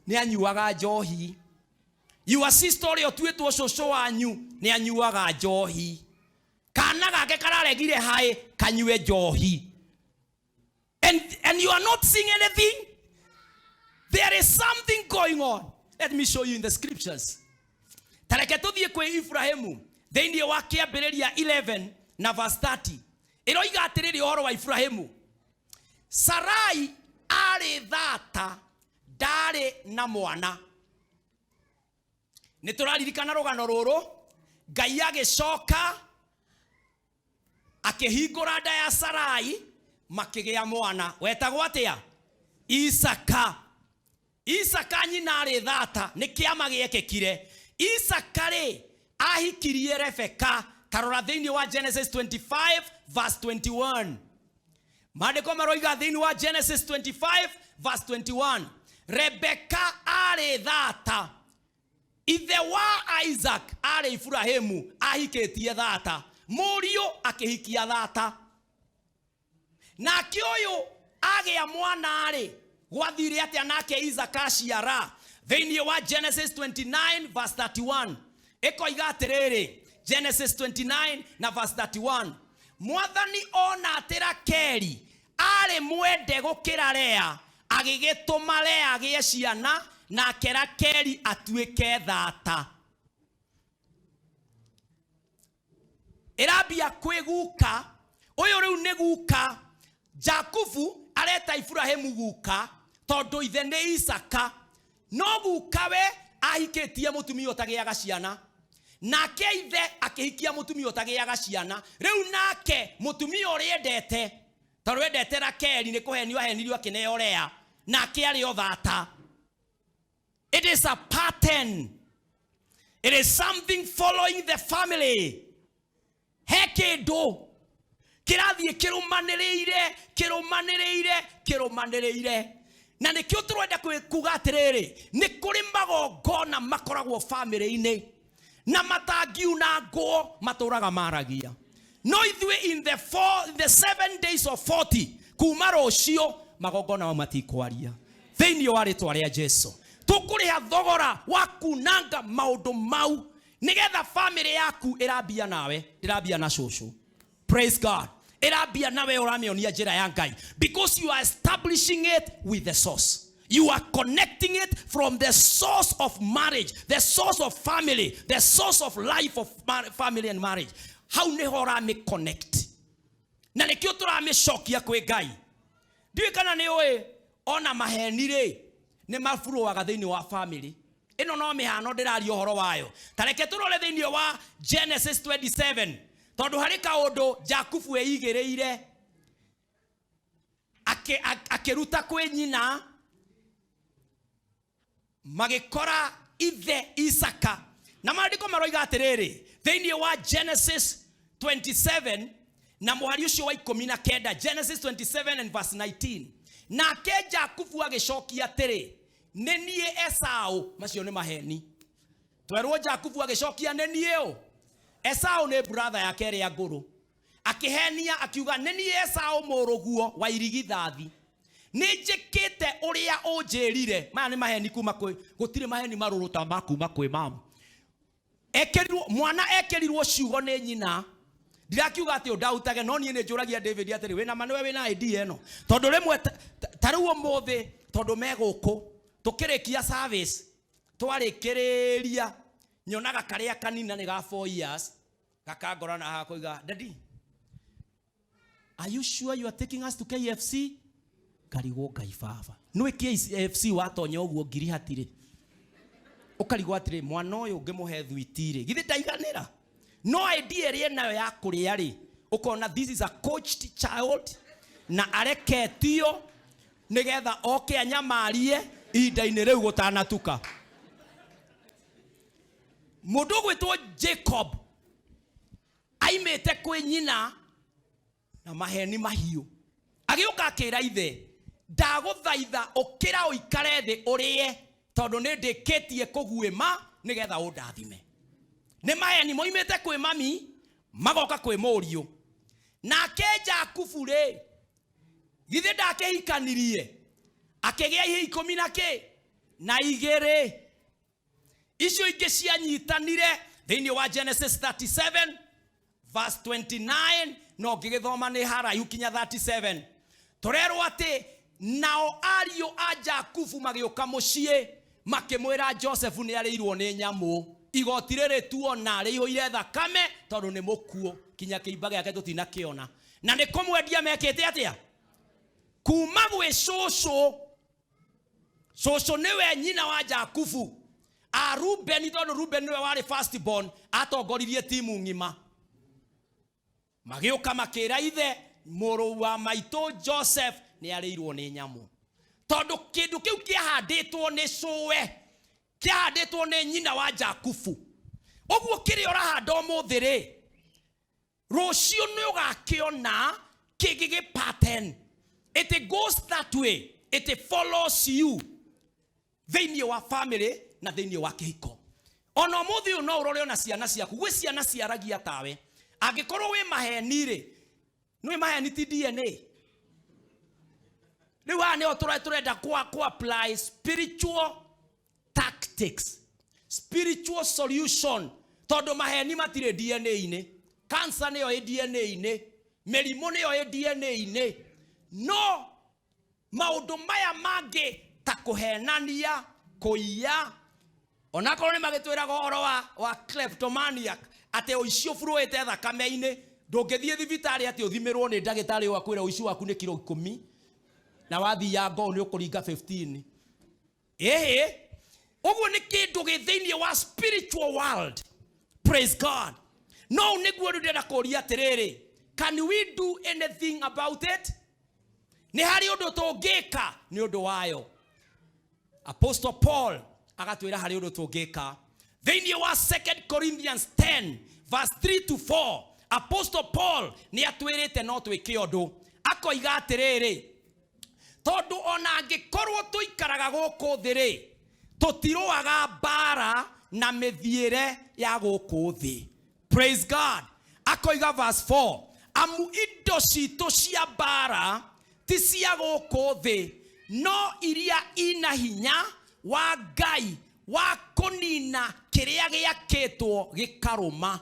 nĩ anyuaga njohi, your sister ũrĩa ũtuĩtwo cũcũ wanyu nĩ anyuaga njohi, kana gake kararegire haĩ kanyue njohi, and you are not seeing anything. There is something going on. Let me show you in the scriptures. Tareke tũthiĩ kwĩ Ibrahimu thĩinĩ wa Kĩambĩrĩria 11 na verse 30. Ĩroiga atĩrĩrĩ ũhoro wa Ibrahimu: Sarai arĩ thata, ndarĩ na mwana. Nĩ tũraririkana rũgano rũrũ. Ngai agĩcoka akĩhingũra nda ya Sarai, makĩgĩa mwana wetagwo atĩa? Isaka. Isaka nyina arĩ thata, nĩ kĩama gĩekĩkire. Isaka rĩ, ahikirie Rebeka. Tarora thĩinĩ wa Genesis 25 verse 21. Maandĩko maroiga thĩinĩ wa Genesis 25 verse 21, Rebeka arĩ thata. Ithe wa Isaac arĩ Ibrahimu, ahikĩtie thata, mũriũ akĩhikia thata. Nake ũyũ agĩa mwana rĩ, gwathire atĩa nake Isaac aciara? Thĩinĩ wa Genesis 29 verse 31 ĩkoiga atĩrĩrĩ, Genesis 29 na verse 31, Mwathani ona atĩ Rakeli arĩ mwende gũkĩra Lea, agĩgĩtũma Lea agĩe ciana, nake Rakeli atuĩke thata. Ĩrambia kwĩ guka ũyũ, rĩu nĩ guka Jakubu areta Ibrahimu guka, tondũ ithe nĩ Isaka. No guka we ahikĩtie mũtumia ũtagĩaga ciana, nake ithe akĩhikia mũtumia ũtagĩaga ciana. Rĩu nake mũtumia ũrĩa endete, tondũ endete Rakeli, nĩ kũhenio ahenirio akĩneo Lea, nake arĩ o thata. It is a pattern. It is something following the family. He kĩndũ kĩrathiĩ kĩrũmanĩrĩire, kĩrũmanĩrĩire, kĩrũmanĩrĩire, na nĩkĩo tũrenda kuga atĩrĩrĩ, nĩ kũrĩ magongona makoragwo famĩlĩ-inĩ na matangiunangwo, matũraga maragia. No ithuĩ in the 7 days of 40, kuma rũciũ, magongona mau matikwaria thĩinĩ wa rĩtwa rĩa Jesu. Tũkũrĩha thogora wa kunanga maũndũ mau, nĩgetha famĩlĩ yaku ĩrambia nawe, ĩrambia na cũcũ. Praise God. Ĩrambia nawe, ũramĩonia njĩra ya Ngai, because you are establishing it with the source. You are connecting it from the source of marriage, the source of family, the source of life of family and marriage. Hau nĩho ũramĩ connect, na nĩkĩo tũramĩcokia kwĩ Ngai. Ndiũĩ kana nĩ ũĩ ona maheni rĩ, nĩ maburuaga thĩinĩ wa family ĩno. No mĩhano ndĩraria ũhoro wayo. Ta reke tũrore thĩinĩ wa Genesis 27, tondũ harĩ kaũndũ Jakubu eigĩrĩire akĩruta kwĩ nyina, magĩkora ithe Isaka. Na maandĩko maroiga atĩrĩrĩ thĩinĩ wa Genesis 27 na mũhari ũcio wa 19, Genesis 27 and verse 19: Nake Jakubu agĩcokia atĩrĩ, "Nĩ niĩ Esau." Macio nĩ maheni. Twerwo Jakubu agĩcokia, "Nĩ niĩ ũ?" Esau nĩ brother yake ĩrĩa ngũrũ. Akĩhenia akiuga, "Nĩ niĩ Esau, mũrũguo wa irigithathi. Nĩ njĩkĩte ũrĩa ũnjĩrire." Maya nĩ maheni kuma kwĩ, gũtirĩ maheni marũrũ ta ma kuma kwĩ mamu. Ekĩrirwo mwana, ekĩrirwo ciugo nĩ nyina. Ndirakiuga atĩ ũndautage, no niĩ nĩ njũragia David atĩrĩ, "Wĩna ma nĩwe wĩna idea ĩno?" Tondũ rĩmwe ta rĩu ũmũthĩ, tondũ me gũkũ, Tũkĩrĩkia service, twarĩkĩrĩria, nyonaga karĩa kanina nĩ ga 4 years gakangora na haha koiga, "Daddy, are you sure you are taking us to KFC?" Ngarigwo, Ngai baba, nĩ KFC watonya ũguo ngiri hatirĩ. Ũkarigwo atĩrĩ, mwana ũyũ ũngĩmũhe thwiti rĩ, githĩ ndaiganĩra? No idea ĩrĩa enayo ya kũrĩa rĩ, ũkona this is a coached child na areketio nĩgetha oke anyamarie ihinda-inĩ rĩu gũtanatuka. Mũndũ ũgwĩtwo Jacob aimĩte kwĩ nyina na maheni mahiũ, agĩũka akĩra ithe, "Ndagũthaitha ũkĩra ũikare thĩ ũrĩe, tondũ nĩ ndĩkĩtie kũguĩma nĩgetha ũndathime." Nĩ maheni moimĩte kwĩ mami magoka kwĩ mũriũ. Nake Jakubu rĩ, githĩ ndakĩhikanirie akĩgĩa ihe 12 na igĩrĩ icio ingĩ cianyitanire thĩinĩ wa Genesis 37 verse 29, no ngĩgĩthoma nĩ haraihu kinya 37. Tũrerwo atĩ nao ariũ a Jakubu magĩũka mũciĩ makĩmwĩra Joseph nĩ arĩirwo nĩ nyamũ, igoti rĩrĩ tuona rĩihũire thakame, tondũ nĩ mũkuũ, kinya kĩimba gĩake tũtinakĩona, na nĩ kũmwendia mekĩte atĩa kuma gwĩ cũcũ. Cũcũ nĩwe nyina wa Jakubu a Rubeni, tondũ Ruben nĩwe warĩ first born, atongoririe timu ng'ima. Magĩũka makĩra ithe, mũrũ wa maitũ Joseph nĩ arĩirwo nĩ nyamũ, tondũ kĩndũ kĩu kĩahandĩtwo nĩ cũwe, kĩahandĩtwo nĩ nyina wa Jakubu. Ũguo kĩrĩa ũrahanda ũmũthĩ rĩ, rũciũ nĩ ũgakĩona kĩgĩgĩ pattern. It goes that way, it follows you thĩinĩ wa family na thĩinĩ wa kĩhiko. Ona ũmũthĩ ũyũ no ũrore ona ciana ciaku, gwĩ ciana ciaragia tawe. Angĩkorwo wĩ maheni rĩ, nĩ maheni ti DNA. Rĩu haha nĩho tũrenda ku apply spiritual tactics, spiritual solution, tondũ maheni matirĩ DNA-inĩ. Cancer nĩyo ĩ DNA-inĩ, mĩrimũ nĩyo ĩ DNA-inĩ, no maũndũ maya mangĩ ta kũhenania, kũiya, onakorwo nĩ magĩtwĩraga ũhoro wa kleptomaniac, atĩ ũici ũburuĩte thakame-inĩ, ndũngĩthiĩ thibitarĩ atĩ ũthimĩrwo nĩ ndagĩtarĩ ũgakwĩra ũici waku nĩ kiro 10 na wathiia ngoo nĩ ũkũringa 15. Ĩhĩ, ũguo nĩ kĩndũ gĩ thĩinĩ wa spiritual world. Praise God. No nĩguo rĩu ndĩrenda kũũria atĩrĩrĩ, can we do anything about it? Nĩ harĩ ũndũ tũngĩka nĩ ũndũ wayo? Apostle Paul agatwĩra harĩ ũndũ tũngĩka. Thĩinĩ wa 2 Corinthians 10 verse 3 to 4, Apostle Paul nĩ atwĩrĩte no twĩke ũndũ. Akoiga atĩrĩrĩ, tondũ ona angĩkorwo tũikaraga gũkũ thĩ rĩ, tũtirũaga mbara na mĩthiĩre ya gũkũ thĩ. Praise God. Akoiga verse 4, amu indo citũ cia mbara ti cia gũkũ thĩ, no iria ina hinya wa Ngai wa kũnina kĩrĩa gĩakĩtwo gĩkarũma.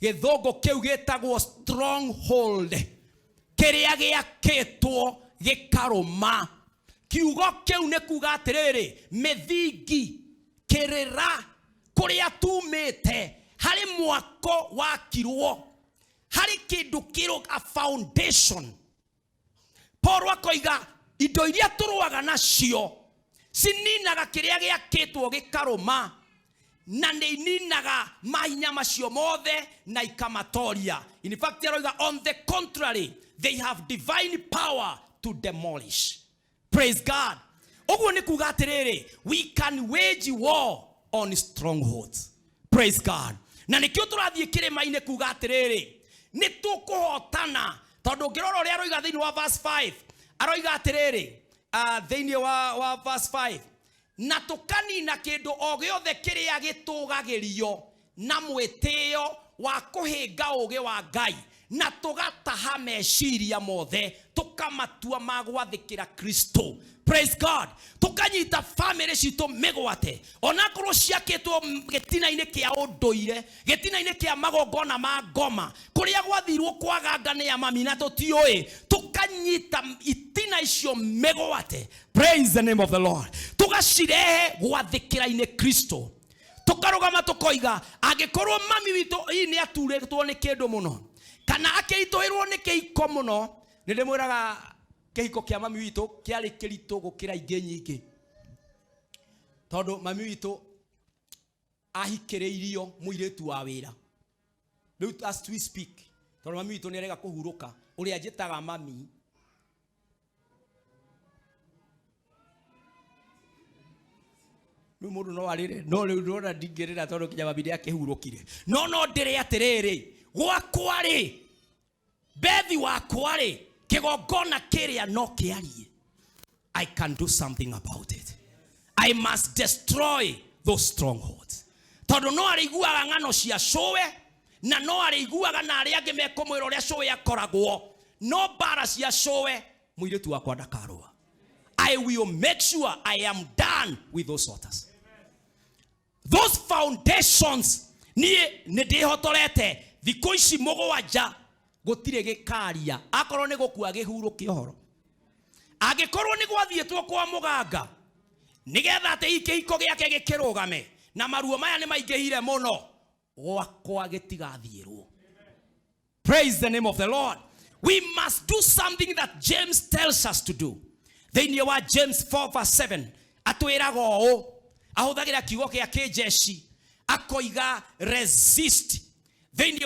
Gĩthũngũ kĩu gĩtagwo stronghold, kĩrĩa gĩakĩtwo gĩkarũma. Kiugo kĩu nĩ kuga atĩrĩrĩ, mĩthingi, kĩrĩra, kũrĩa tumĩte, harĩ mwako wakirwo, harĩ kĩndũ kĩrũ, a foundation. Paul akoiga indo iria tũrũaga nacio cininaga kĩrĩa gĩakĩtwo gĩkarũma, na nĩ ininaga mahinya macio mothe na ikamatoria. In fact, aroiga on the contrary, they have divine power to demolish. Praise God. Ũguo nĩ kuga atĩrĩrĩ, we can wage war on strongholds. Praise God. Na nĩkĩo tũrathiĩ kĩrĩma-inĩ kuga atĩrĩrĩ, nĩ tũkũhotana, tondũ ũngĩrora ũrĩa aroiga thĩinĩ wa verse 5, aroiga atĩrĩrĩ, thĩinĩ wa verse 5, na tũkanina kĩndũ o gĩothe kĩrĩa gĩtũgagĩrio na mwĩtĩo wa kũhĩnga ũũgĩ wa Ngai, na tũgataha meciria mothe tũkamatua ma gwathĩkĩra Kristo. Praise God. Tũkanyita family citũ mĩgwate, onakorwo ciakĩtwo gĩtina-inĩ kĩa ũndũire, gĩtina-inĩ kĩa magongona ma ngoma, kũrĩa gwathirwo kwaganga nĩ amami na tũtiũĩ, tũkanyita itina icio mĩgwate. Praise the name of the Lord. Tũga Tugacirehe gwathĩkĩra-inĩ Kristo. Tukarũgama tukoiga angĩkorwo mami witũ hihi nĩ aturĩtwo nĩ kĩndũ mũno kana akĩritũhĩrwo nĩ kĩhiko mũno, nĩ ndĩmwĩraga kĩhiko kĩa mami witũ kĩarĩ kĩritũ gũkĩra ingĩ nyingĩ, tondũ mami witũ ahikĩrĩirio mũirĩtu wa wĩra. Rĩu as we speak, tondũ mami witũ nĩ arega kũhurũka, ũrĩa njĩtaga mami rĩu mũndũ no arĩre, no rĩu ndĩrona ndingĩrĩra tondũ nginya mami nĩ akĩhurũkire. No no ndĩre atĩrĩrĩ, gwakwa rĩ, bethi wakwa rĩ, kĩgongona kĩrĩa no kĩarie. I can do something about it. I must destroy those strongholds. Tondũ no arĩiguaga ng'ano cia cũwe, na no arĩiguaga na arĩa angĩ mekũmwĩra ũrĩa cũwe akoragwo, no mbara cia cũwe mũirĩtu wakwa ndakarũa. I will make sure I am done with those waters. Those foundations niĩ nĩ ndĩhotorete thikũ ici mũgwanja gũtirĩ gĩkaria, akorwo nĩ gũkua gĩhurũke ũhoro, angĩkorwo nĩ gwathiĩtwo kwa mũganga nĩgetha atĩ kĩhiko gĩake gĩkĩrũgame na maruo maya nĩ maingĩhire mũno, gwakwa gĩtigathiĩrwo. Praise the name of the Lord. We must do something that James tells us to do. Thĩinĩ wa James 4 verse 7 atwĩraga ũũ, ahũthagĩra kiugo kĩa kĩnjeshi akoiga resist. Thĩinĩ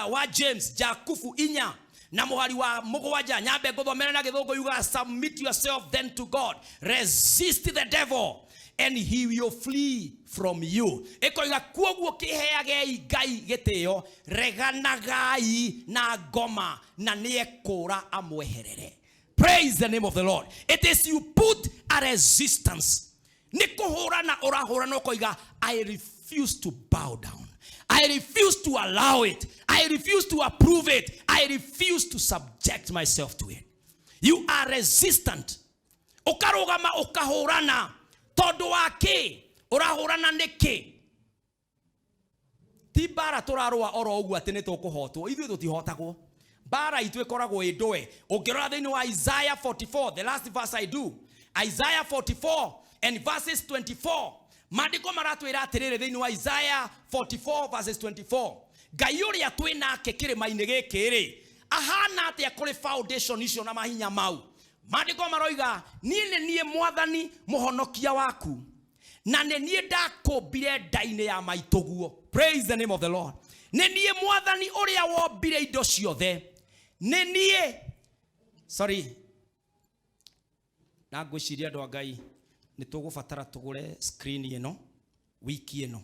wa James Jakubu 4 na mũhari wa 7, nyambe ngũthomere na gĩthũngũ, yugaga submit yourself then to God, resist the devil and he will flee from you. Ĩkoiga kuoguo kĩheagei Ngai gĩtĩo, reganagai na ngoma na nĩekũra amweherere. Praise the name of the Lord. It is you put a resistance. Nĩ kũhũrana ũrahũrana ũkoiga I refuse to bow down, I refuse to allow it, I refuse to approve it, I refuse to subject myself to it. You are resistant. Ũkarũgama ũkahũrana tondũ wa kĩ? Ũrahũrana nĩkĩ? Ti mbara tũrarũa oro ũguo atĩ nĩ tũkũhotwo, ithuĩ tũtihotagwo. Mbara itũ ĩkoragwo ĩ ndũe. Ũngĩrora thĩinĩ wa Isaiah 44, the last verse I do, Isaiah 44 and verses 24, maandĩko maratwĩra atĩrĩrĩ thĩinĩ wa Isaiah 44 verses 24, Ngai ũrĩa twĩ nake kĩrĩma-inĩ gĩkĩ rĩ, ahana atĩa kũrĩ foundation icio na mahinya mau? Maandĩko maroiga niĩ nĩ niĩ mwathani mũhonokia waku, na nĩ niĩ ndakũmbire nda-inĩ ya maitũguo. Praise the name of the Lord. Nĩ niĩ mwathani ũrĩa wombire indo ciothe, nĩ niĩ, sorry, na ngwĩciria andũ a Ngai nĩ tũgũbatara tũgũre screen ĩno wiki ĩno.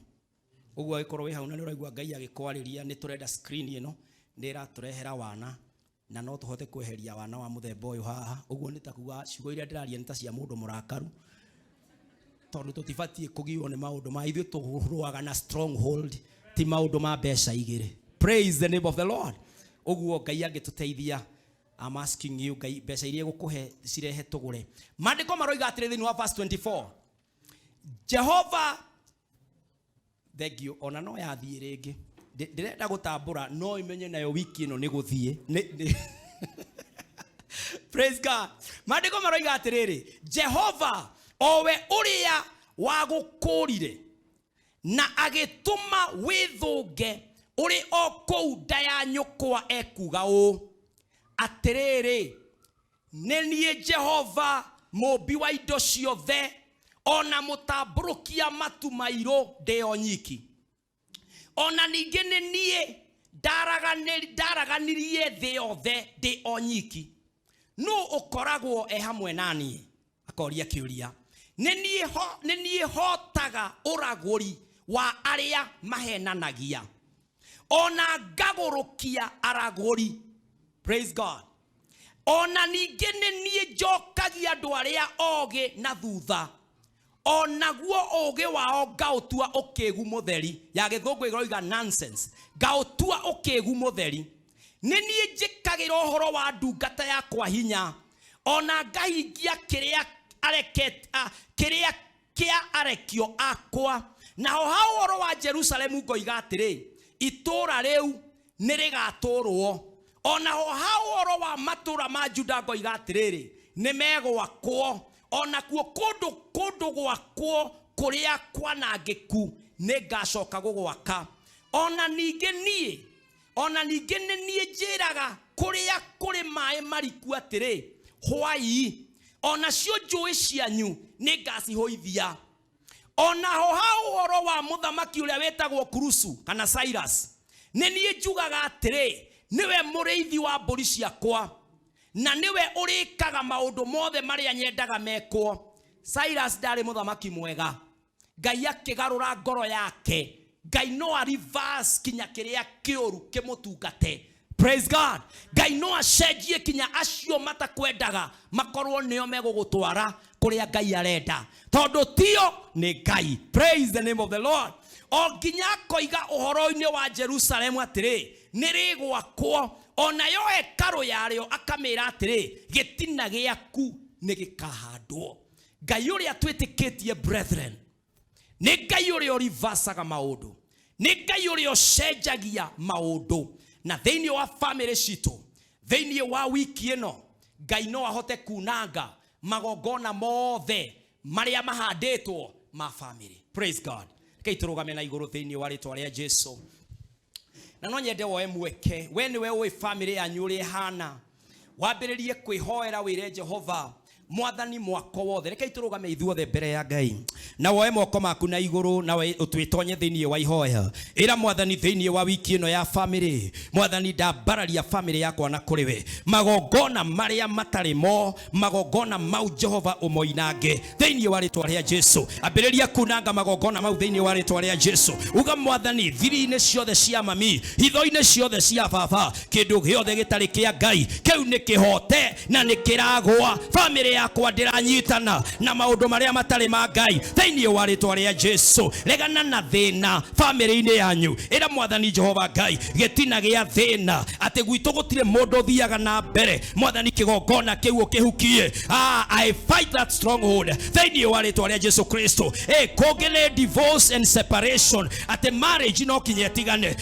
Ũguo angĩkorwo wĩ hau na nĩ ũraigua Ngai agĩkwarĩria, nĩ tũrenda screen ĩno, nĩ ĩratũrehera wana na no tũhote kweheria wana wa mũthemba ũyũ haha. Ũguo nĩ ta kuga ciugo iria ndĩraria nĩ ta cia mũndũ mũrakaru, tondũ tũtibatiĩ kũgiwo nĩ maũndũ ma ithuĩ tũrũaga na stronghold, ti maũndũ ma mbeca igĩrĩ. Praise the name of the Lord. Ũguo Ngai angĩtũteithia, I'm asking you, Ngai mbeca iria egũkũhe cirehe tũgũre. Maandĩko maroiga atĩrĩ thĩinĩ wa verse 24, Jehova, thank you, ona no yathiĩ rĩngĩ. Ndĩrenda gũtambũra no imenye nayo wiki ĩno nĩ gũthiĩ. Praise God. Maandĩko maroiga atĩrĩrĩ, Jehova owe ũrĩa wagũkũrire na agĩtũma wĩthũnge ũrĩ o kũu nda ya nyũkwa ekuga ũũ, atĩrĩrĩ, nĩ niĩ Jehova mũũmbi wa indo ciothe, ona mũtambũrũkia matu mairũ ndĩ o nyiki. Ona ningĩ nĩ niĩ ndaraganirie thĩ yothe ndĩ o nyiki. Nũ ũkoragwo e hamwe na niĩ? Akoria kĩũria. Nĩ niĩ hotaga ũragũri wa arĩa mahenanagia, ona ngagũrũkia aragũri. Praise God. Ona ningĩ nĩ niĩ njokagia andũ arĩa ogĩ na thutha, onaguo ũgĩ wao ngaũtua ũkĩgu mũtheri. Ya gĩthũngũ ĩroiga nonsense. Ngaũtua ũkĩgu mũtheri. Nĩ niĩ njĩkagĩra ũhoro wa ndungata yakwa hinya, ona ngahingia kĩrĩa kĩrĩa kĩa arekio akwa. Naho ha ũhoro wa Jerusalemu ngoiga atĩrĩ, itũũra rĩu nĩ rĩgatũũrwo. Onaho ha ũhoro wa matũũra ma Juda ngoiga atĩrĩrĩ, nĩ megwakwo. Onakuo kũndũ kũndũ gwakwo kũrĩa kwanangĩku nĩngacoka gũgwaka. Ona ningĩ niĩ, ona ningĩ nĩ niĩ njĩraga kũrĩa kũrĩ maĩ mariku atĩrĩ, hwai, onacio njũĩ cianyu nĩngacihũithia. Onaho ha ũhoro wa mũthamaki ũrĩa wĩtagwo Kurusu kana Cyrus, nĩ niĩ njugaga atĩrĩ, nĩwe mũrĩithi wa mbũri ciakwa, na nĩwe ũrĩkaga maũndũ mothe marĩa nyendaga mekwo. Cyrus ndarĩ mũthamaki mwega. Ngai akĩgarũra ngoro yake. Ngai no a reverse kinya kĩrĩa kĩũru kĩmũtungate. Praise God. Ngai no acenjie kinya acio matakwendaga makorwo nĩo megũgũtwara kũrĩa Ngai arenda, tondũ tio nĩ Ngai. Praise the name of the Lord. O nginya akoiga ũhoro-inĩ wa Jerusalemu atĩrĩ, nĩ rĩgwakwo, onayo hekarũ yarĩo akamĩra atĩrĩ, gĩtina gĩaku nĩ gĩkahandwo. Ngai ũrĩa twĩtĩkĩtie, brethren, nĩ Ngai ũrĩa ũrivacaga maũndũ, nĩ Ngai ũrĩa ũcenjagia maũndũ. Na thĩinĩ wa famĩlĩ citũ, thĩinĩ wa wiki ĩno, Ngai no ahote kunanga magongona mothe marĩa mahandĩtwo ma famĩlĩ. Praise God. Rekei tũrũgame na igũrũ thĩinĩ wa rĩtwa rĩa Jesu. Na no nyende woe mweke, we nĩwe ũĩ famĩlĩ yanyu ũrĩa ĩhana, wambĩrĩrie kwĩhoera, wĩre Jehova Mwathani mwako wothe. Rekei tũrũgame ithuothe mbere ya Ngai, na woe moko maku na igũrũ, na ũtwĩtonye thĩinĩ wa ihoya. Ĩra Mwathani thĩinĩ wa wiki ĩno ya famĩlĩ, Mwathani, ndambararia famĩlĩ yakwa na kũrĩ we. Magongona marĩa matarĩ mo, magongona mau Jehova ũmoinange thĩinĩ wa rĩtwa rĩa Jesu. Ambĩrĩria kunanga magongona mau thĩinĩ wa rĩtwa rĩa Jesu. Uga, Mwathani, thiri-inĩ ciothe cia mami, hitho-inĩ ciothe cia baba, kĩndũ gĩothe gĩtarĩ kĩa Ngai kĩu nĩ kĩhote na nĩ kĩragwa. Famĩlĩ yakwa ndĩranyitana na maũndũ marĩa matarĩ ma Ngai thĩinĩ wa rĩtwa rĩa Jesu. Regana na thĩna famĩlĩ-inĩ yanyu. Ĩra Mwathani Jehova Ngai, gĩtina gĩa thĩna atĩ gwitũ gũtirĩ mũndũ ũthiaga na mbere, Mwathani, kĩgongona kĩu ũkĩhukie. I fight that stronghold thĩinĩ wa rĩtwa rĩa Jesu Kristo. Kũngĩ nĩ divorce and separation, atĩ marriage no kinya ĩtigane.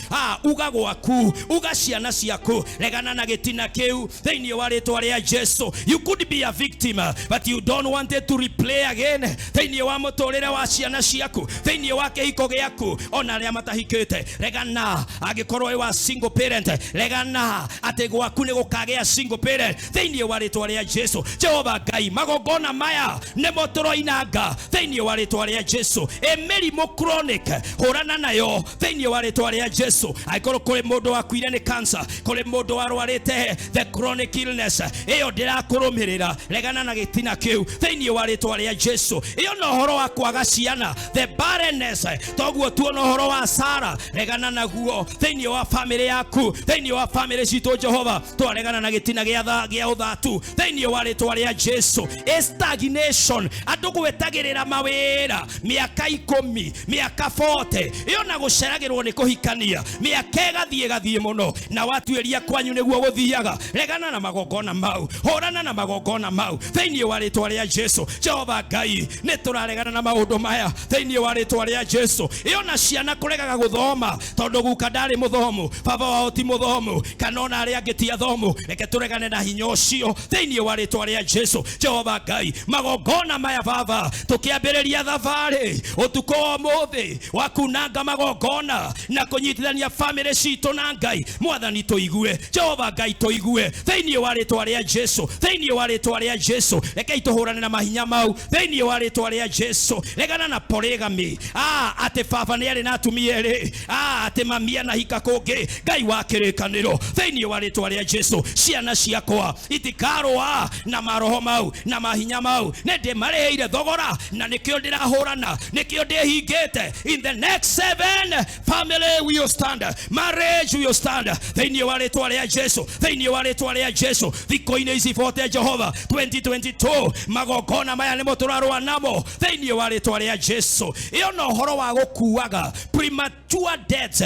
Uga gwaku, uga ciana ciaku, regana na gĩtina kĩu thĩinĩ wa rĩtwa rĩa Jesu. You could be a victim, but you don't want it to replay again thĩinĩ wa mũtũrĩre wa ciana ciaku, thĩinĩ wa kĩhiko gĩaku, ona arĩa matahikĩte. Regana, angĩkorwo wĩ wa single parent, regana atĩ gwaku nĩ gũkagĩa single parent thĩinĩ wa rĩtwa rĩa Jesu. Jehova Ngai, magongona maya nĩmo tũroinanga thĩinĩ wa rĩtwa rĩa Jesu. Ĩ mĩrimũ chronic, hũrana nayo thĩinĩ wa rĩtwa rĩa Jesu. Angĩkorwo kũrĩ mũndũ wakuire nĩ cancer, kũrĩ mũndũ warwarĩte the chronic illness, ĩyo ndĩrakũrũmĩrĩra, regana na gĩtina kĩu thĩinĩ wa rĩtwa rĩa Jesu. Ĩyo na ũhoro wa kwaga ciana, the barrenness, toguo tuona ũhoro wa Sara, regana naguo thĩinĩ wa famĩlĩ yaku, thĩinĩ wa famĩlĩ citũ. Jehova, twaregana na gĩtina gĩa ũthatu thĩinĩ wa rĩtwa rĩa Jesu. A stagnation, andũ gwetagĩrĩra mawĩra mĩaka 10, mĩaka 40, ĩyo na gũceragĩrwo nĩ kũhikania, mĩaka ĩgathiĩ ĩgathiĩ mũno, na watuĩria kwanyu nĩguo gũthiaga. Regana na magongona mau, hũrana na magongona mau thĩinĩ wa rĩtwa rĩa Jesu. Jehova Ngai, nĩ tũraregana na maũndũ maya thĩinĩ wa rĩtwa rĩa Jesu. Ĩyo na ciana kũregaga gũthoma tondũ guka ndarĩ mũthomu, baba wao ti mũthomu, kana ona arĩa angĩ ti athomu, reke tũregane na hinya ũcio thĩinĩ wa rĩtwa rĩa Jesu. Jehova Ngai, magongona maya, baba, tũkĩambĩrĩria thabarĩ ũtukũ wa ũmũthĩ wa kunanga magongona na kũnyitithania famĩlĩ citũ na Ngai, Mwathani, tũigue. Jehova Ngai, tũigue thĩinĩ wa rĩtwa rĩa Jesu, thĩinĩ wa rĩtwa rĩa Jesu. Rekei tũhũrane na mahinya mau thĩinĩ wa rĩtwa rĩa Jesu. Regana na polygamy, atĩ baba nĩ arĩ na atumia erĩ, atĩ mami anahika kũngĩ. Ngai wa kĩrĩkanĩro, thĩinĩ wa rĩtwa rĩa Jesu, ciana ciakwa itikarũa na maroho mau na mahinya mau. Nĩ ndĩmarĩhĩire thogora, na nĩkĩo ndĩrahũrana, nĩkĩo ndĩhingĩte. In the next seven, family will stand, marriage will stand thĩinĩ wa rĩtwa rĩa Jesu, thĩinĩ wa rĩtwa rĩa Jesu. Thikũ-inĩ ici bote, Jehova, 2022, magongona maya nĩmo tũrarũa namo thĩinĩ wa rĩtwa rĩa Jesu. Ĩyo na ũhoro wa gũkuaga premature. Premature deaths,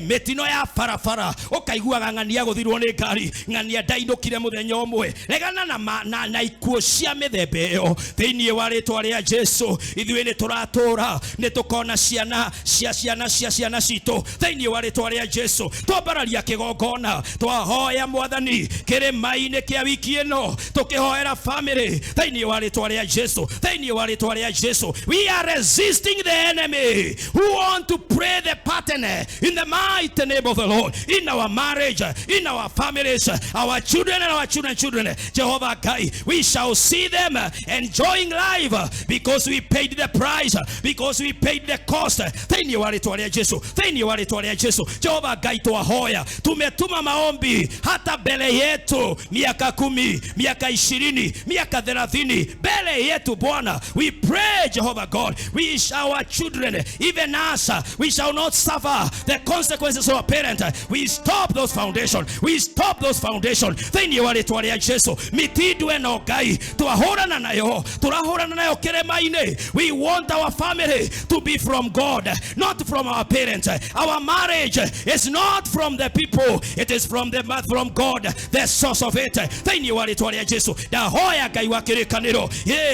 mĩtino ya barabara, ũkaiguaga ng'ania gũthirwo nĩ ngari, ng'ania ndainũkire mũthenya ũmwe. Regana na, ma, na, na ikuũ cia mĩthemba ĩyo thĩinĩ wa rĩtwa rĩa Jesu. Ithuĩ nĩ tũratũra, nĩ tũkona ciana cia ciana cia ciana citũ thĩinĩ wa rĩtwa rĩa Jesu. Twambararia kĩgongona, twahoya Mwathani kĩrĩma-inĩ kĩa wiki ĩno, tũkĩhoera family thĩinĩ wa rĩtwa rĩa Jesu, thĩinĩ wa rĩtwa rĩa Jesu. We are resisting the enemy who want to play the pattern in the mighty name of the Lord, in our marriage, in our families, our children and our children children. Jehovah Kai, we shall see them enjoying life because we paid the price, because we paid the cost. Thĩinĩ wa rĩtwa rĩa Jesu, thĩinĩ wa rĩtwa rĩa Jesu. Jehova Ngai, twahoya, tumetuma maombi hata mbele yetu miaka 10, miaka 20, miaka 30 mbele yetu Bwana. We pray, Jehovah God, we shall, our children, even us, we shall not suffer the consequences of our parent. We stop those foundation, we stop those foundation thĩinĩ wa rĩtwa rĩa Jesu. Mitindo ĩno Ngai twahũrana nayo, tũrahũrana nayo kĩrĩma-inĩ. We want our family to be from God, not from our parents. Our marriage is not from the people, it is from God, the source of it. Thĩinĩ wa rĩtwa rĩa Jesu, ndahoya Ngai wa kĩrĩkanĩro,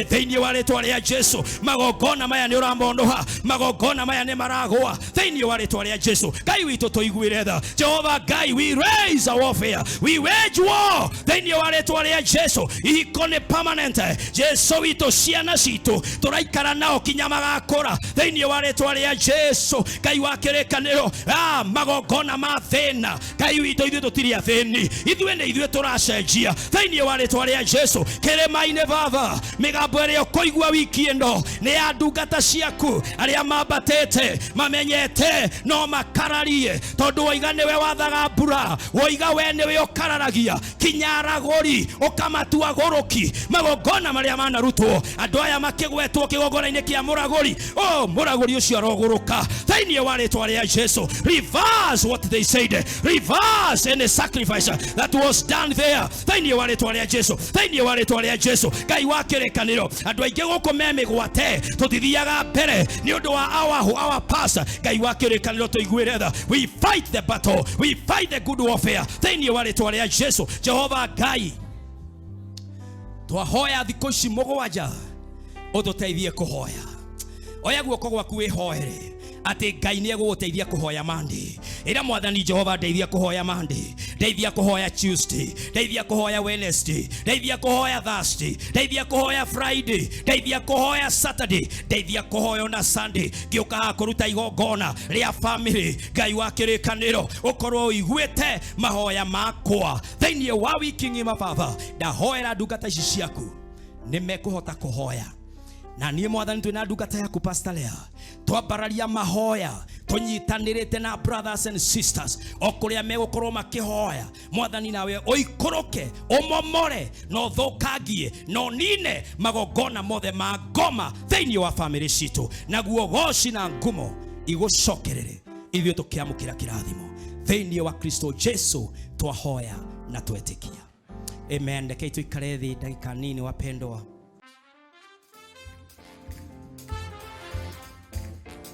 thĩinĩ wa rĩtwa rĩa Jesu, magongona maya nĩ ũramonũha, magongona maya nĩ maragũa thĩinĩ wa rĩtwa rĩa Jesu. Ngai witũ, tũiguĩre tha. Jehova Ngai, we raise a warfare, we wage war thĩinĩ wa rĩtwa rĩa Jesu. Ihiko nĩ permanent. Jesu witũ, ciana citũ tũraikara nao kinya magakũra thĩinĩ wa rĩtwa rĩa Jesu. Ngai wa kĩrĩkanĩro, magongona ma thĩna, Ngai witũ, ithuĩ tũtirĩ athĩni, ithuĩ nĩ ithuĩ tũracenjia thĩinĩ wa rĩtwa rĩa Jesu. Kĩrĩma-inĩ Baba, mĩgambo ĩrĩa ũkũigua wiki ĩno nĩ ya ndungata ciaku arĩa mambatĩte, mamenyete no makararie, tondũ woiga nĩwe wathaga mbura, woiga we nĩwe ũkararagia kinya aragũri ũkamatua gũrũki. Magongona marĩa manarutwo, andũ aya makĩgwetwo kĩgongona-inĩ kĩa mũragũri, oh, mũragũri ũcio arogũrũka thĩinĩ wa rĩtwa rĩa Jesu. Reverse what they said, reverse any sacrifice that was done there thĩinĩ wa rĩtwa rĩa Jesu, thĩinĩ wa rĩtwa rĩa Jesu. Ngai wa kĩrĩkanĩro, andũ aingĩ gũkũ me mĩgwate, tũtithiaga mbere nĩ ũndũ wa our past. Ngai wa kĩrĩkanĩro, tũiguĩre tha. We fight the battle, we fight the good warfare thĩinĩ wa rĩtwa rĩa Jesu. Jehova Ngai, twahoya thikũ ici 7 ũtũteithie kũhoya. Oya guoko gwaku wĩhoere atĩ Ngai nĩ egũgũteithia kũhoya Monday. Ĩra Mwathani Jehova, ndeithia kũhoya Monday, ndeithia kũhoya Tuesday, ndeithia kũhoya Wednesday, ndeithia kũhoya Thursday, ndeithia kũhoya Friday, ndeithia kũhoya Saturday, ndeithia kũhoya ona Sunday. Ngĩũka haha kũruta igongona rĩa family, Ngai wa kĩrĩkanĩro, ũkorwo ũiguĩte mahoya makwa thĩinĩ wa wiki ng'ima. Baba, ndahoera ndungata ici ciaku nĩ mekũhota kũhoya, na niĩ Mwathani twĩna ndungata yaku Pastor Lea, twambararia mahoya tũnyitanĩrĩte na brothers and sisters o kũrĩa megũkorwo makĩhoya. Mwathani, nawe ũikũrũke, ũmomore na ũthũkangie na ũnine magongona mothe ma ngoma thĩinĩ wa famĩlĩ citũ, naguo goci na ngumo igũcokerere, ithuĩ tũkĩamũkĩra kĩrathimo thĩinĩ wa Kristo Jesu twahoya na twetĩkia, amen. Rekei tũikare thĩ ndagĩka nini, wapendwa.